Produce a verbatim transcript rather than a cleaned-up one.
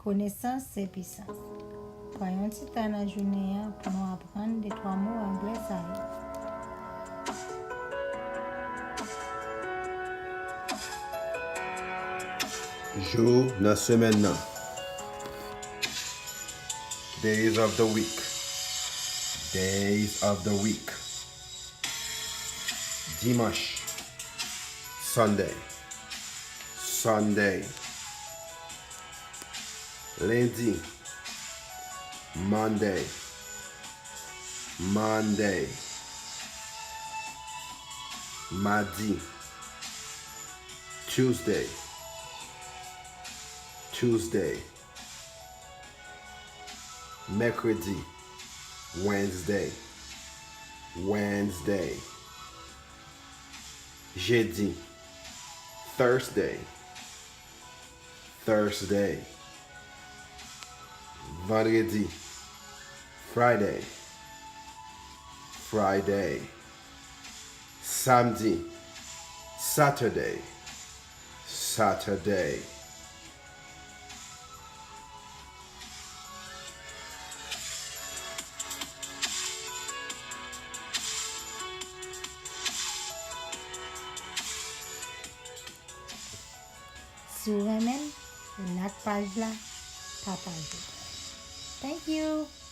Konesans se pisans. Pran yon ti tan nan jounen an pou nou aprann de twa mo anglè sa yo. Jou nan semèn nan. Days of the week. Days of the week. Dimanch. Sunday. Sunday. Lendi. Monday. Monday. Madi. Tuesday. Tuesday. Mèkredi. Wednesday. Wednesday. Jedi. Thursday. Thursday. Vandredi. Friday. Friday. Samdi. Saturday. Saturday. Si w renmen l, like paj la, pataje. Thank you!